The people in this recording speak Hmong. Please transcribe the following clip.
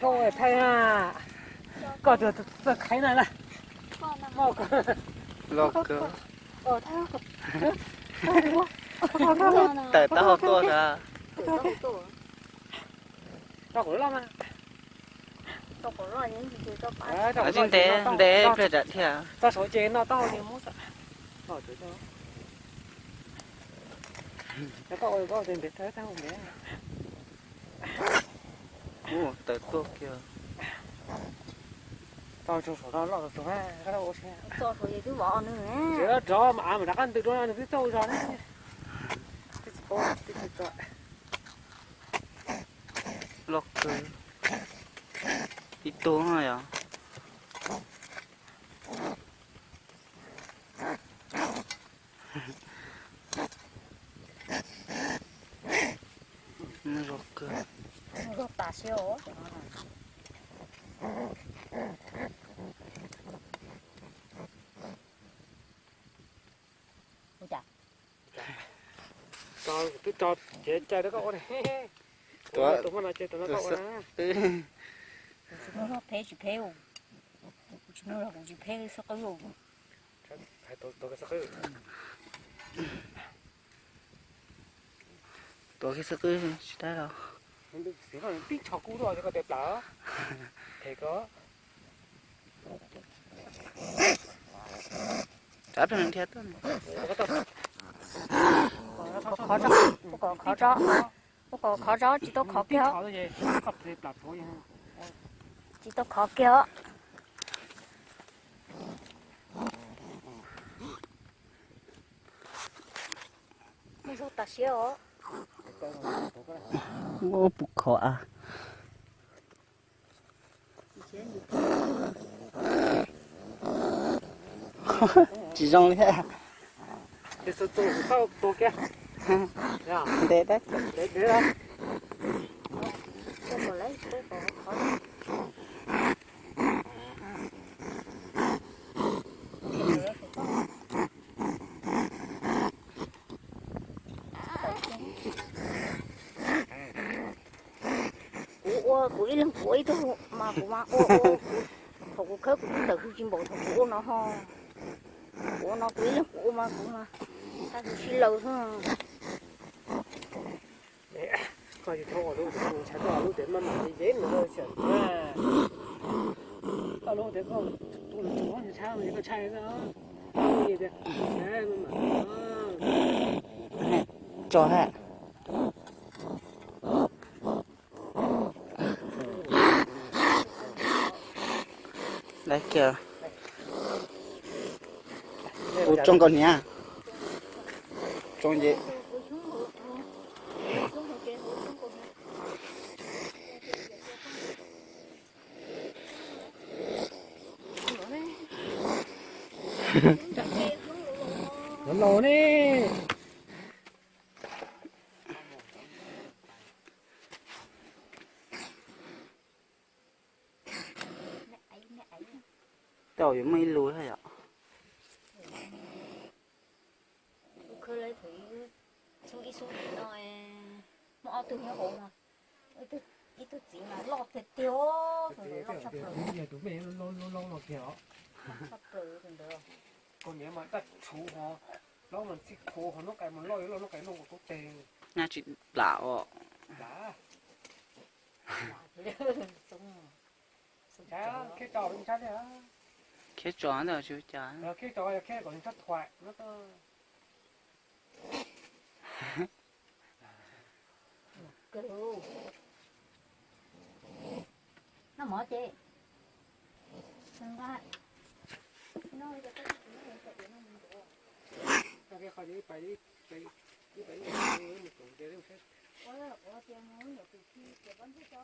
Koj thaij na, koj tus txawj khaib na la. Los kawg. Tawm taub hau tuaj ntag. Tso kuv lub loj mas. Tsis ntev ntev pliag tsam thiaj. Tso saum ces no taub hau li muab. Koj ua koj ntev ntev. Tawm tuaj kiag. Tso saum no loj tug. Tso saum ces twb vov nws. Rov mas av mas rov qab ntws rau no nws twb txauj zog ne. Twb tsis paub, twb tsis tso. Loj kawg. Ib tug no yog. Zog kawg. Zog tas siab os. Ua cas? Twb tso cev cai rau koj ua ne. Tus hmo no ces tus no koj ua na. Kuv tsis muaj zog phem tsis phem, kuv tsis muaj zog kuv tsis phem xwb qwb. Tuav kiag xwb qwb tsis dab los. Tib tsho kub tuaj koj tes plaws. Them ko. Rov plag dhia tuaj. Ua kom khov tso, ua kom khov tso, tsis tau khov kiag os. Tsis tau khov kiag os. Muaj zog tas siab os. Ua puv khov a. Tsis zoo li thiab. Ntev tau. Kuv ua kuv ib leeg kuv ua ib tug mas kuv mas ua ua, thaum kuv khawb kuv tus ntawm kuv tsis npaum thaum kuv ua no ho. Kuv ua no kuv ib leeg kuv ua mas kuv mas tab sis sib law xwb. Koj tsis txhob ua lub ntawd, ntshai koj ua lub ntawd maj mam li yev nws xyam. Koj lub ntawd koj ua lub tsuav ntshai, koj ntshai na. Tso ha. Lawv kiag. Kuv tsoo nkaus hniav. Tsoo ces. Los ne. Tej zaum yuav muaj ib lub thiab yom. Kuv khawb lawv thaum ib xub ib xub tim no, muaj ob tug nyob hauv no, ib tug txiv mas loj tiag tiag, tus ntawd loj tshaj plaws. Tshaj plaws tus ntawd. Koj niam mas daj tshuv ho, plaub mas ntxhib qhuav ho, noob qes mas loj yuav luaj noob qes noj nkaus tub teg. Nyaj tsis plam os. Khiav tso ntawm tsis ua cas. Khiav tso yog khiav kom nws txhob thuam no. Noj mov ces. Ua tias mus nyuam tus khi ces pob ntseg tso.